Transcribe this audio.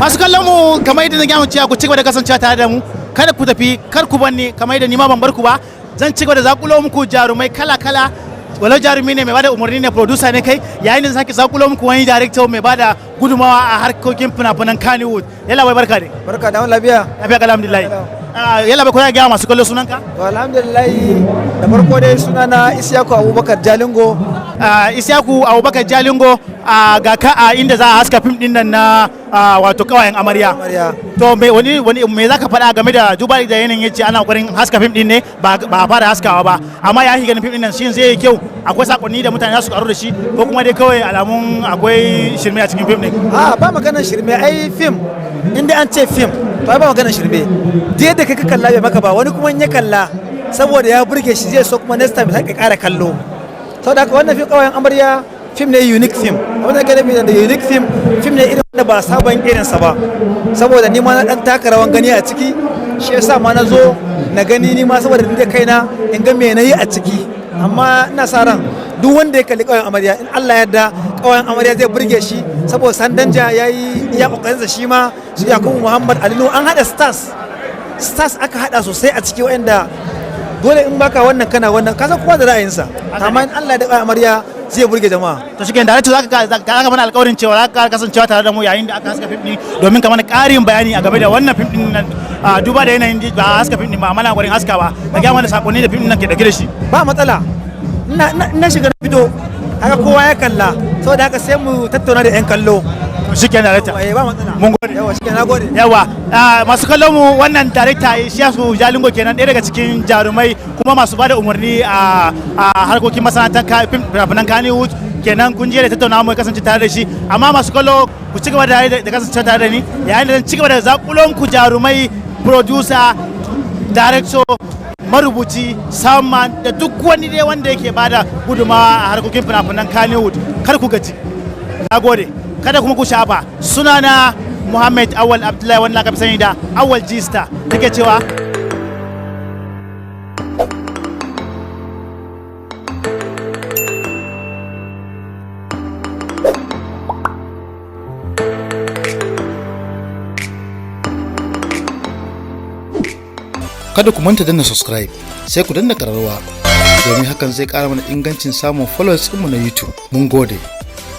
Masu kallon mu, kamar yadda na gaya cewa ku ci gaba da kasancewa tare da mu, kada ku tafi, kar ku banni. Kamar yadda ni ma ban bar ku ba, zan ci gaba da zakulo muku jarumai kala kala, walau jarumi ne mai bada umarni ne, producer ne kai, yayin da zan sake zakulo muku wani director mai bada gudumawa a harkokin fina-finan Kannywood. Yallabai, barka ne. Barka da lafiya. Lafiya, alhamdulillah. Yallabai, ko ya gaya masu kallo sunanka? To, alhamdulillah, da farko dai sunana Isyaku Abubakar Jalingo. Isyaku Abubakar Jalingo, ga ka a inda za a haska fim din nan na wato Kawayen Amarya. Amarya. To, me wani wani me zaka faɗa game da duba da yanayin yace ana kokarin haska fim din ne, ba a fara haskawa ba, amma ya ganin fim din nan, shin zai yi kyau, akwai sakonni da mutane za su karu da shi, ko kuma dai kawai alamun akwai shirme a cikin fim din? A, ba maganar shirme. Ai fim, inda an ce fim, to ai ba maganar shirme. Da yadda kai ka kalla bai maka ba, wani kuma in ya kalla saboda ya burge shi, zai so kuma next time sai ka ƙara kallo. Saboda haka wannan fim Kawayen Amarya fim ne, unique film. Abin da nufi da unique film, film ne irin wanda ba sabon irinsa ba, saboda ni ma na dan taka rawan gani a ciki. Shi yasa ma na zo na gani ni ma, saboda ni da kaina in ga me na yi a ciki. Amma ina sa ran duk wanda ya kalli Kawayen Amarya, in Allah ya yarda, Kawayen Amarya zai burge shi, saboda Sandanja ya yi iya kokarinsa, shi ma su Yakubu Muhammad Alinu, an hada stars, stars aka hada sosai a ciki, wanda dole in baka wannan kana wannan, kasan kowa da ra'ayinsa, amma in Allah ya da, Amarya zai burge jama'a. To shi director, zaka mana alƙawarin cewa zaka kasancewa tare da mu yayin da aka haska fim din, domin ka mana ƙarin bayani a game da wannan fim din nan, duba da yanayin ba a haska fim din ba, amma na gurin haskawa, ka ga mana sakonni da fim din nan ke dauke da shi? Ba matsala. Ina shiga na fito haka, kowa ya kalla, saboda haka sai mu tattauna da yan kallo. To shi kenan, director. Eh, ba matsala. Mun gode. Yawa, shi na gode. Yawa, masu kallon mu, wannan director Isyaku Jalingo kenan, ɗaya daga cikin jarumai kuma masu bada umarni a harkokin masana'antar fina-finan Kannywood kenan. Kun je da tattaunawa mu kasance tare da shi. Amma masu kallo, ku ci gaba da kasance tare da ni yayin da zan ci gaba da zakulon ku jarumai, producer, director, marubuci, soundman da duk wani dai wanda yake bada gudumawa a harkokin fina-finan Kannywood. Kar ku gaji. Na gode. Kada kuma ku shafa. Sunana Muhammad Awal Abdullahi, wanda aka fi sani da Awal G-Star, take cewa. Kada ku manta danna subscribe, sai ku danna kararrawa, domin hakan zai kara mana ingancin samun followers ɗinmu na YouTube. Mun gode.